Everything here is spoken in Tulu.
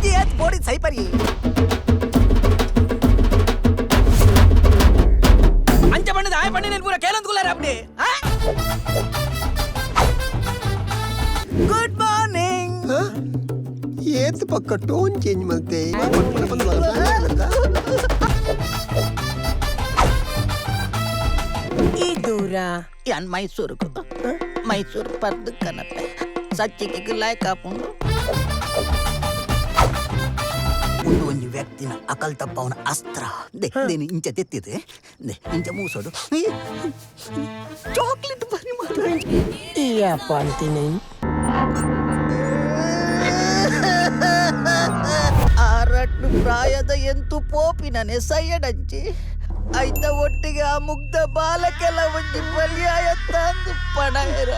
ಒಂಜಿ ಏತ್ ಪೋಡಿ ಸೈಪರಿ. ಅಂಚ ಬಣ್ಣದ ಆಯ ಪಣ್ಣಿನ ಪೂರ ಕೇಳಂದ್ಕುಲ್ಲಾರ ಅಪ್ಡಿ. Good morning. ಏತ್ ಪಕ್ಕ ಟೋನ್ ಚೇಂಜ್ ಮಲ್ತೆ. ಈ ದೂರ. ಯಾನ್ ಮೈಸೂರುಗು ಮೈಸೂರು ಪರ್ದು ಕನಪೆ ಸಚ್ಚಿಗೆ ಲಾಯ್ಕ್ ಆಪುಂಡು. ಉಂದು ಒಂಜಿ ವ್ಯಕ್ತಿನ ಅಕಲ್ ತಪ್ಪವನ ಅಸ್ತ್ರ. ದೆ ದೇನು ಇಂಚ ತೆತ್ತಿದೆ ದೆ ಇಂಚ ಮೂಸೋಡು ಚಾಕ್ಲೇಟ್ ಬರಿ ಮಾಡ. ಈ ಅಪ್ಪ ಅಂತೀನಿ. ಆರಟ್ಟು ಪ್ರಾಯದ ಎಂತು ಪೋಪಿನನೆ ಸೈಯಡಂಚಿ ಐತ ಒಟ್ಟಿಗೆ ಆ ಮುಗ್ಧ ಬಾಲಕೆಲ್ಲ ಒಂಜಿ ಪರ್ಯಾಯ ತಂದು ಪಣಯರ.